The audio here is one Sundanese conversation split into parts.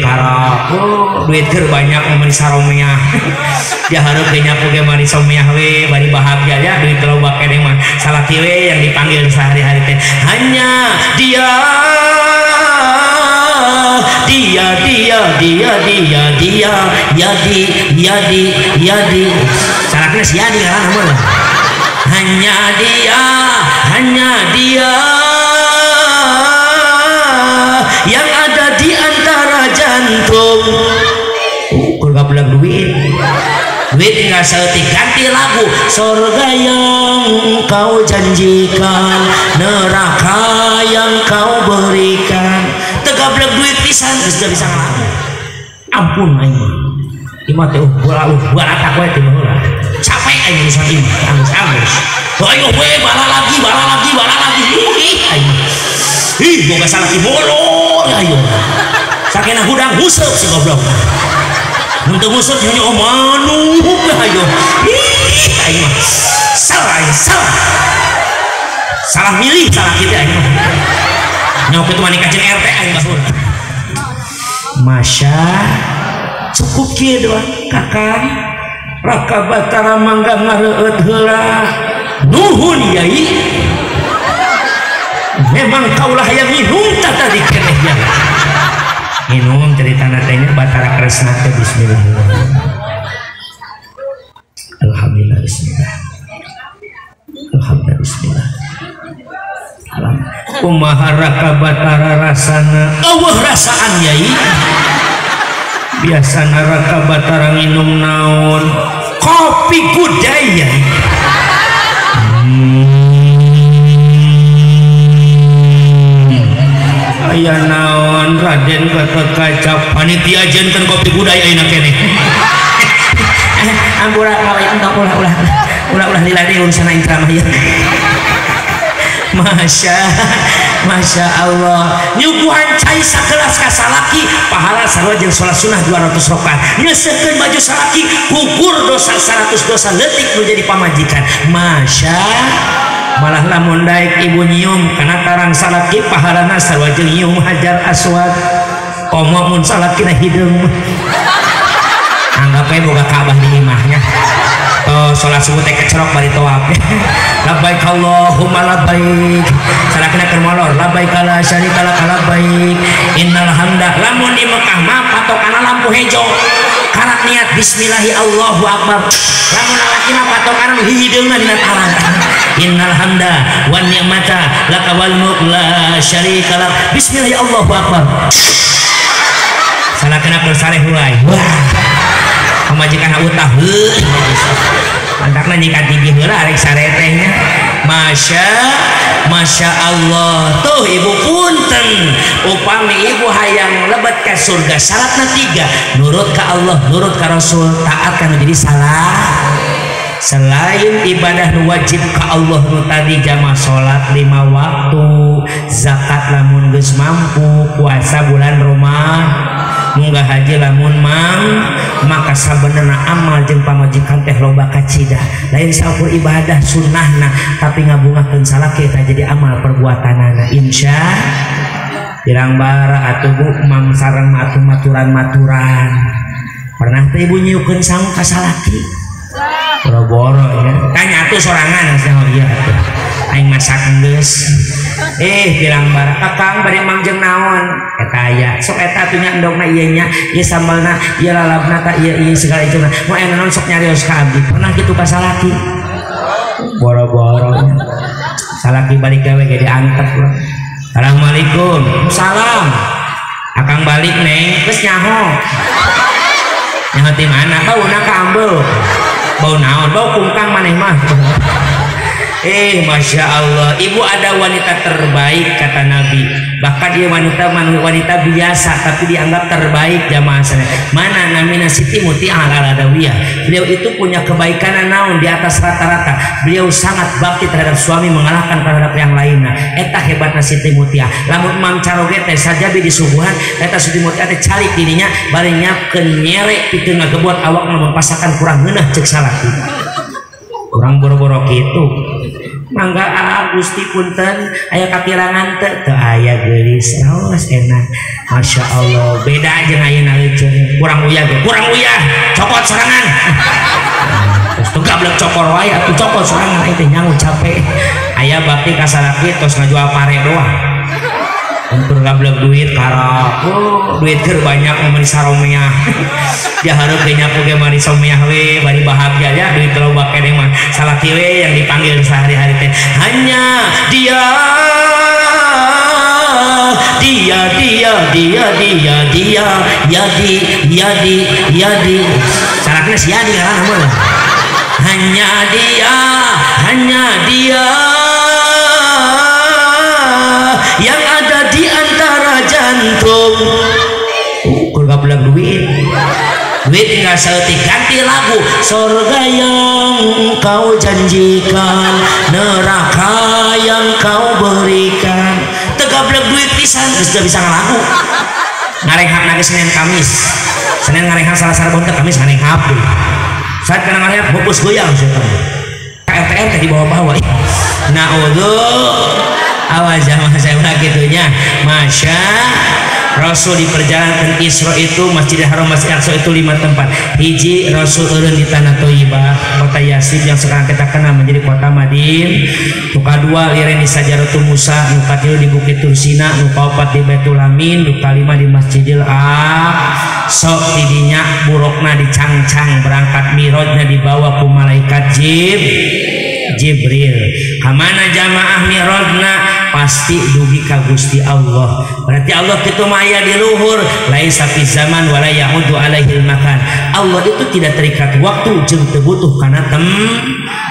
Perkara oh duit keur banyak mah meuni saromeah. Dihareup ge nyapu ge mani someah we bari bahagia ya duit loba keneh mah salaki we yang dipanggil sehari-hari teh hanya dia dia dia dia dia dia yadi yadi yadi salakina si Yadi ngaranna mah hanya dia yang ada di antara jantung. Ukur gablek duit duit tinggal saeutik ganti lagu surga yang kau janjikan neraka yang kau berikan. Tegablek duit pisan geus teu bisa ngalagu. Ampun aing mah ieu mah teh baratak we teh baheula capek aing urusan ieu mah anggus-anggus ayo we bala lagi bala lagi bala lagi ih aing ih boga salaki molor ayo sakena hudang huseup si goblok mun teu huseup nyanyi oh manuk ayo ih aing mah salah aing salah salah milih salah kitu aing mah nyaho kitu mah nikah jeung RT aing baheula. Masya cukup kieu doang kakang Raka Batara mangga ngareueut heula nuhun yai memang kaulah yang minum tadi keneh ya minum ceritana teh nya Batara Kresna teh bismillahirrahmanirrahim alhamdulillah bismillah alhamdulillah bismillah alam kumaha Raka Batara rasana eueuh rasaan yai biasana Raka Batara nginum naon kopi gudai yai. Aya naon Raden Gatot Kaca panitia janten kopi gudai ayeuna keneh. Ampura kawe entong ulah ulah ulah ulah lila deui urusan aing ceramah ieu. Masya Masya Allah nyuguhan cai sakelas ka salaki pahala sarua jeung salat sunah 200 rakaat nyeuseukeun baju salaki gugur dosa 100 dosa leutik nu jadi pamajikan. Masya malah lamun daek ibu nyium kana tarang salaki pahalana sarua jeung nyium hajar aswad komo mun salakina hideung anggap we boga Ka'bah di imahnya. Oh, sholat subuh teh kecerok bari tawaf. Labbaik Allahumma labbaik. Salakina keur molor, labbaik la syarika lak labbaik. Innal hamda lamun di Mekah mah patokana lampu hejo. Karak niat bismillahi Allahu akbar. Lamun lalakina patokana nu hideungna dina tarang. Innal hamda wan ni'mata laka wal mulk la syarika lak. Bismillahi Allahu akbar. Salakina keur sareh hulai. Wah. Pamajikan utah heuh mantakna nyikat gigi heula arek sare teh nya. Masya Masya Allah tuh ibu punten upami ibu hayang lebet ka surga syaratna 3 nurut ka Allah nurut ka Rasul taat kana jadi salah selain ibadah nu wajib ka Allah nu tadi jamaah salat 5 waktu zakat lamun geus mampu puasa bulan Ramadan munggah haji lamun mang maka sabenerna amal jeung pamajikan teh loba kacida lain saukur ibadah sunnahna tapi ngabungahkeun salaki eta jadi amal perbuatanana insya pirang bara atuh bu mang sareng atuh maturan-maturan pernah teh ibu nyiukeun sangu ka salaki boro-boro ya tanya atuh sorangan oh iya atuh aing masak geus pirang bara kakang bari mangjeng naon eta aya sok eta atuh nya endogna ieu nya ieu sambalna ieu lalabna ta ieu ieu segala itu mau aya naon sok nyarios ka abdi pernah kitu ka salaki boro-boro salaki balik gawe ge diantep lah. Assalamualaikum salam akang balik neng geus nyaho nyaho ti mana bauna ka ambeu bau naon bau kungkang maneh mah. Masya Allah ibu ada wanita terbaik kata Nabi bahkan dia wanita wanita biasa tapi dianggap terbaik jamaah sana mana namina Siti Muti'ah Al-Adawiyah beliau itu punya kebaikan naon di atas rata-rata beliau sangat bakti terhadap suami mengalahkan terhadap yang lainnya eta hebatna Siti Muti'ah lamun mam caroge teh sajabi disuguhan eta Siti Muti'ah teh calik dirinya bari nyiapkeun nyere pikeun ngagebuat awak lamun pasakan kurang ngeunah ceuk salaki kurang boro-boro kitu. Mangga aa Gusti punten aya kakirangan teu teu aya geulis raos enak. Masya Allah beda jeung ayeuna euceun kurang uyah ge kurang uyah cokot sorangan. Terus teu gablek cokor wae atuh cokot sorangan aing teh nyangu capek. Aya bakti ka salaki tos ngajual pare doang. Untuk gablek duit karok. Oh, duit keur banyak mun saromeah. Dia hareup ge nyapu ge mari someah we bari bahagia ya duit loba keneh mah salaki we yang dipanggil sehari-hari teh hanya dia dia dia dia dia dia yadi yadi yadi salakina si Yadi ngaranna mah hanya dia yang ada di antara jantung. Ukur gablek duit duit tinggal saeutik ganti lagu surga yang kau janjikan neraka yang kau berikan. Teu gablek duit pisan geus teu bisa ngalagu ngarenghap nage Senin Kamis Senin ngarenghap Salasa Rebo teh Kamis ngarenghap deui saat kana ngarenghap fokus goyang sia teh KRTR teh dibawa-bawa. Naudzu awas jamaah saya ulah kitunya. Masya Rasul di perjalanan Isra itu Masjidil Haram Masjid Aqsa itu 5 tempat. Hiji Rasul eureun di tanah Thayyibah, kota Yasrib yang sekarang kita kenal menjadi kota Madinah. Nu kadua liren di Sajaratul Musa, nu katilu di Bukit Tursina, nu kaopat di Baitul Amin, nu kalima di Masjidil Aqsa. Sok tidinya burukna dicangcang berangkat mirajna dibawa ku malaikat Jibril. Kamana jamaah mirajna pasti dugi ka Gusti Allah. Berarti Allah kitu mah aya di luhur, laisa fi zaman wala ya'udu alaihil makan. Allah itu tidak terikat waktu jeung teu butuh kana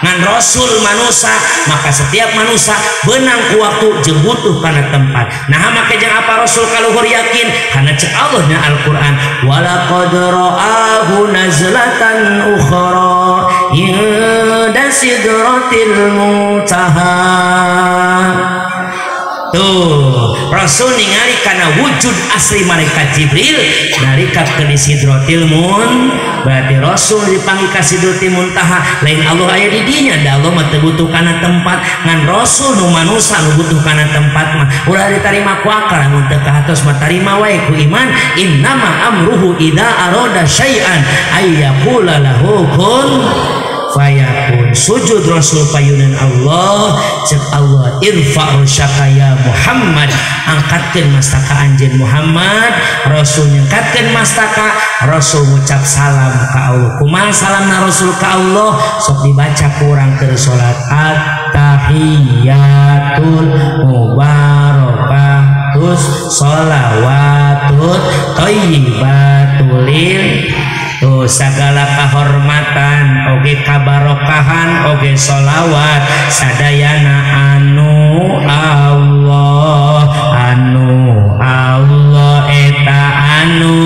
ngan Rasul manusa, maka setiap manusa beunang ku waktu jeung butuh kana tempat. Nah make jeung apa Rasul ka luhur yakin? Karena cek Allah nya Al-Qur'an, walaqad ra'ahu nazlatan ukhra inda sidratil muntaha. Tuh, Rasul ningali karena wujud asli malaikat Jibril nalika ke di Sidratil Mun, berarti Rasul dipanggil ka Sidratil Muntaha, lain Allah aya di dinya, da Allah mah teu butuh kana tempat, ngan Rasul nu manusa nu butuh kana tempat mah ulah ditarima ku akal, mun teu kahatos mah tarima wae ku iman, innama amruhu idza arada syai'an ayyaqula lahu kun fayakun. Sujud Rasul payunan Allah, cek Allah irfa rusyaka ya Muhammad, angkatkeun mastaka anjeun Muhammad. Rasul nyangkatkeun mastaka, Rasul ngucap salam ka Allah. Kumaha salamna Rasul ka Allah? Sok dibaca ku urang keur salat at-tahiyatul mubarakatus sholawatut thayyibatul. Tuh segala kehormatan oge kabarokahan oge sholawat sadayana anu Allah anu Allah eta anu.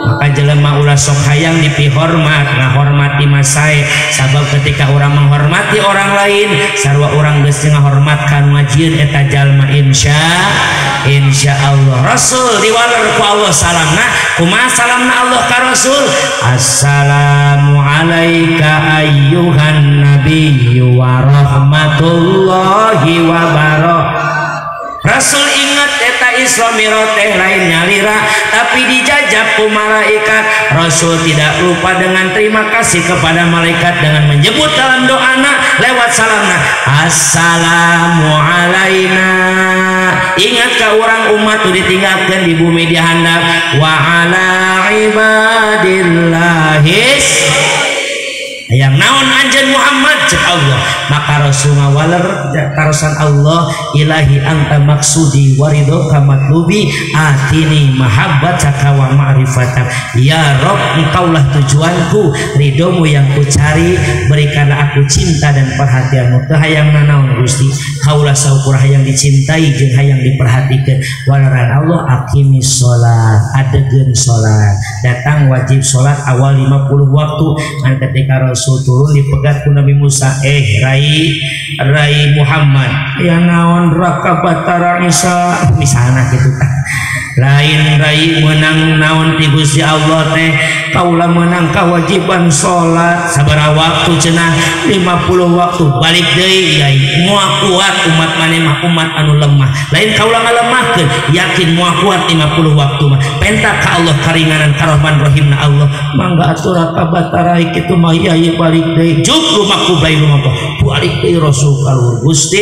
Maka jelema ulah sok hayang dipihormat ngahormati masai, sabab ketika orang menghormati orang lain sarua orang geus ngahormat ka nu ngajieun eta jalma insya Allah. Rasul diwaler ku Allah salamna, kumaha salamna Allah ka Rasul? Assalamu alayka ayyuhan nabiyyu wa rahmatullahi wa barakatuh. Rasul ingat eta Isra Mi'raj teh lain nyalira tapi dijajab ku malaikat. Rasul tidak lupa dengan terima kasih kepada malaikat dengan menyebut dalam doana lewat salamna assalamu alaina. Ingat ka urang umat tu ditinggalkeun di bumi di handap wa ala ibadillahis yang naon anjeun Muhammad cek Allah. Maka Rasul ngawaler tarosan Allah, ilahi anta maksudi waridhoka matlubi atini mahabbataka wa ma'rifatak. Ya Rob, engkaulah tujuanku, ridhomu yang kucari, berikanlah aku cinta dan perhatianmu. Teu hayang nanaon Gusti, kaulah saukur hayang dicintai jeung hayang diperhatikan. Walaran Allah aqimis sholat, adegeun sholat, datang wajib sholat awal 50 waktu. Ngan ketika Rasul turun dipegat ku Nabi Musa, rai Muhammad, ya naon raka batara Isa, misalnya gitu kan. Lain rai menang naon ti Gusti Allah teh kaula menang kewajiban salat sabaraha waktu cenah 50 waktu balik deui yai moal kuat umat maneh mah umat anu lemah lain kaula ngalemahkeun yakin moal kuat 50 waktu mah penta ka Allah karinganan karohman rohimna Allah mangga atur ka batarai kitu mah yai balik deui juk rumah kubai rumah balik deui Rasul kaluhur Gusti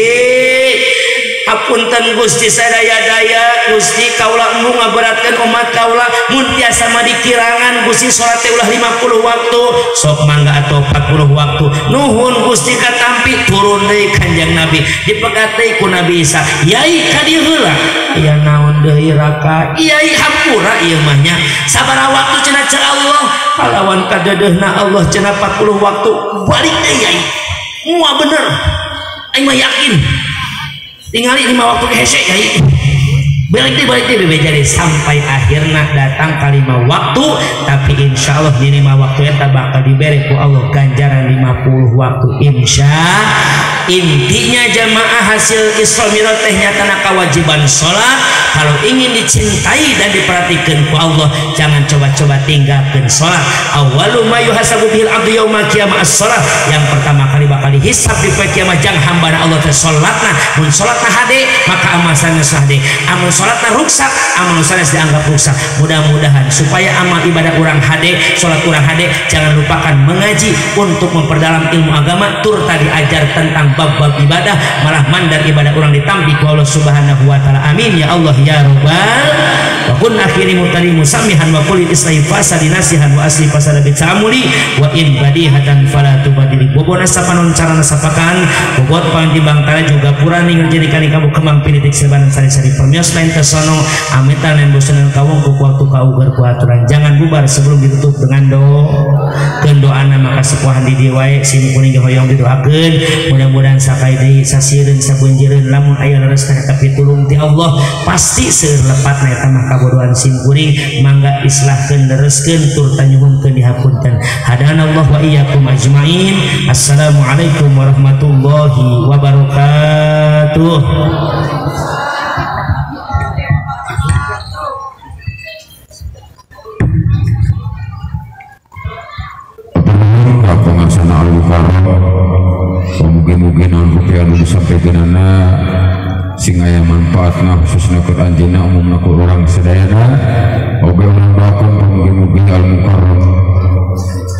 hapunten Gusti sadaya-daya Gusti kaula embung ngaberatkeun umat kaula mun tiasa mah dikirangan Gusti salat teh ulah 50 waktu sok mangga atau 40 waktu nuhun Gusti katampi turun deui Kanjeng Nabi dipegat deui ku Nabi Isa yai ka dieu heula aya naon deui raka yai hampura ieu mah nya sabaraha waktu cenah ceu Allah kalawan kadeudeuhna Allah cenah 40 waktu balik deui yai moal bener aing mah yakin tingali 5 waktu hese yai balik deui jadi sampai akhirna datang ka 5 waktu tapi insyaallah di 5 waktu eta bakal dibere ku Allah ganjaran 50 waktu insya. Intinya jamaah hasil Isra Mi'raj teh nyatana kewajiban salat. Kalau ingin dicintai dan diperhatikan ku Allah jangan coba-coba tinggalkan salat. Awwalu ma yuhasabu bihil abdu yaumal qiyamah as-salat. Yang pertama kali bakal dihisab di poe kiamat jang hambana Allah teh salatna. Mun salatna hade maka amal sanes hade. Amun salatna ruksak amal sanes dianggap ruksak. Mudah-mudahan supaya amal ibadah urang hade, salat urang hade, jangan lupakan mengaji untuk memperdalam ilmu agama tur tadi ajar tentang bab-bab ibadah malah mandar ibadah orang ditampi ku Allah Subhanahu wa taala. Amin ya Allah ya rabbal wa kun akhiri mutari musamihan wa qul islahi fasadi nasihan wa asli fasada bitamuli wa in badihatan fala tubadili. Bobona sapanon carana sapakan bobot pantimbang tara juga purani ngerjadi kamu kemang pinitik sebanan sari-sari permios lain tesono amitan lain bosenan kawong ku waktu kaugar ku aturan jangan bubar sebelum ditutup dengan doana maka sepuhan di dieu wae sim kuring hoyong didoakeun mudah-mudahan sakai deui sasieun sabunjireun lamun aya leres teh tapi tulung ti Allah pasti seueur lepatna eta mah kabodohan sim kuring mangga islahkeun lereskeun tur tanyuhunkeun dihapunten hadanallahu wa iyyakum ajmain. Assalamualaikum warahmatullahi wabarakatuh. Mugi-mugi naon rupiah nu disampaikeunana sing aya manfaatna khususna keur anjeunna umumna ku urang sadayana oge urang doakeun mugi-mugi al mukarram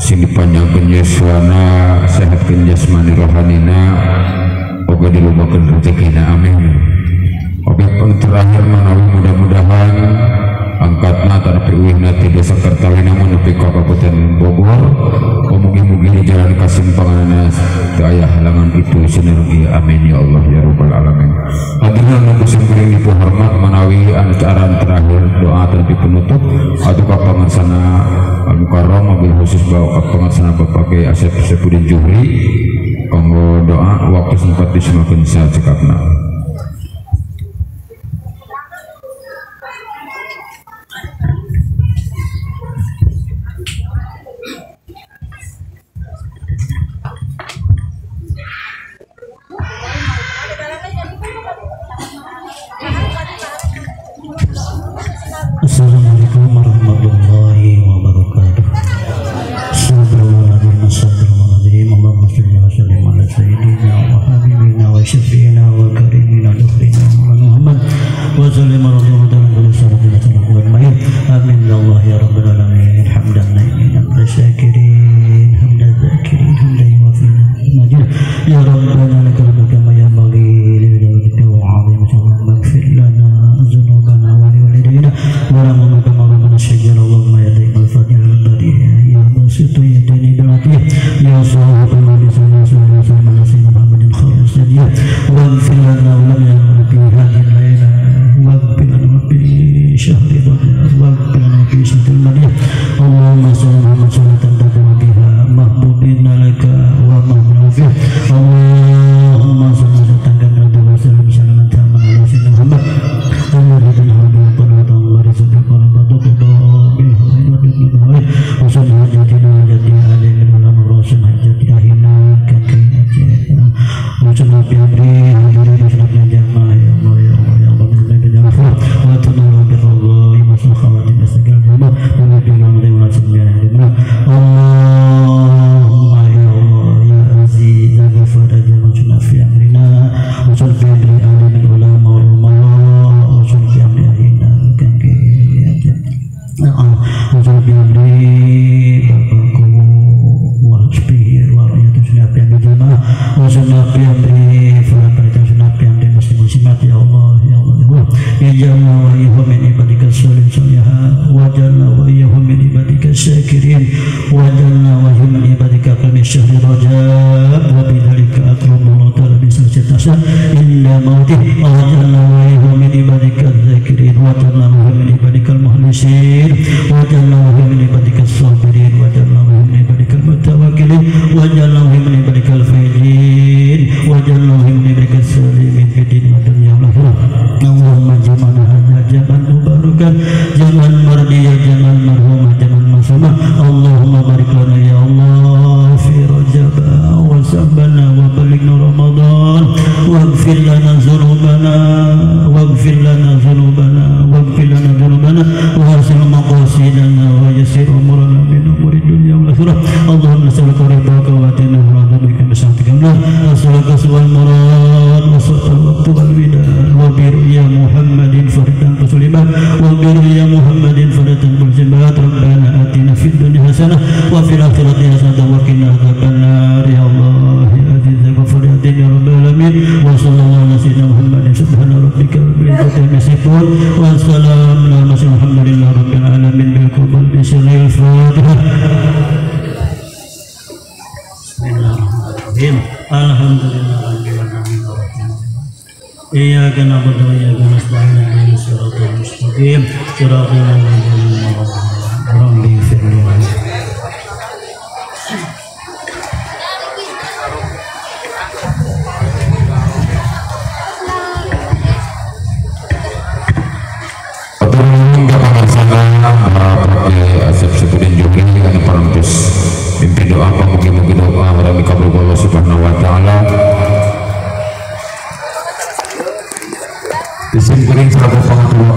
sing dipanjangkeun yuswana sehatkeun jasmani rohanina oge dilobakeun rezekina amin. Oge terakhir manawi mudah-mudahan angkatna tanapi uihna ti desa Kertawinangun nepi ka Kabupaten Bogor mugi-mugi di jalan kasimpanganna teu aya halangan itu sinergi amin ya Allah ya rabbal alamin. Hadirin nu kuring dipuhormat manawi anu aran terakhir doa tanapi penutup atuh ka pangarsana al mukarram mobil khusus bawa ka pangarsana Bapak Kiai Asep Saifuddin Juhri kanggo doa waktu sempat disemakeun sacekapna. Assalamualaikum warahmatullahi wabarakatuh. Astagfirullahaladzim, Allahumma shalli wa sallim ala sayyidina wa habibina wa syafiina wa karimina nurina Muhammad wa sallim ala amin ya Allah ya rabbal alamin. Hamdan hamdan syakirin hamdan zakirin hamdan yuwafina majid ya rabbana lakal hamdu kama yanbaghi li jalali wa 'azimi sultanik. Ighfir lana dzunubana wa liwalidayna wa la mulka ma mana syajara Allahumma ya Nabi Bapakku wasbi wariyatun sunabi yang jamaah wa sunabi amri fala sunabi yang muslim muslimat ya Allah ya Allah ya Allah ij'alna wa iyyahum min ibadika sholihin sholihat waj'alna wa iyyahum min ibadika syakirin waj'alna wa iyyahum min ibadika kami syahri rajab wa bidzalika akramullahu ta'ala bi salati inda mautih waj'alna wa iyyahum min ibadika dzakirin waj'alna wa iyyahum min ibadika al-mukhlisin waj'alna wa iyyahum min ibadika as-sabirin waj'alna wa iyyahum min ibadika al-mutawakkilin waj'alna wa iyyahum min ibadika al-faizin waj'alna wa iyyahum min ibadika as-salimin fid dunya wal akhirah. Allahumma jama'na hadza jam'an mubarakan jam'an mardiya jam'an marhumah jam'an masumah. Allahumma barik lana ya Allah fi rajab wa sabana wa balighna ramadan waghfir lana dzunubana waghfir lana dzunubana waghfir lana dzunubana wa hasil maqasidana wa yassir umurana min umuri dunya wal akhirah. Allahumma nas'aluka ridhaka wa atina ridhaka bi sa'atika nas'aluka suwal murad wa su'al waqt wal widad wa bi ru'ya Muhammadin faridan muslimat wa bi ru'ya Muhammadin faridan muslimat. Rabbana atina fid dunya hasanah wa fil akhirati hasanah wa qina adzabannar. Ya Allah ya aziz ya ghafur ya ya rabbal alamin. Wa sallallahu ala sayyidina Muhammadin subhana rabbika rabbil izzati amma yasifun wa salamun ala mursalin walhamdulillahi rabbil alamin. Bil qabul bi sirril Fatihah. Bismillahirrahmanirrahim. Alhamdulillah rabbil alamin. Iyyaka na'budu wa iyyaka nasta'in ihdinas siratal mustaqim siratal ladzina an'amta 'alaihim ghairil maghdubi. Bapak Asep Sipudin Jogli anu parantos pimpin doa mugi-mugi doa urang dikabul Allah Subhanahu wa taala. Disimpuling selaku pengatur waktu.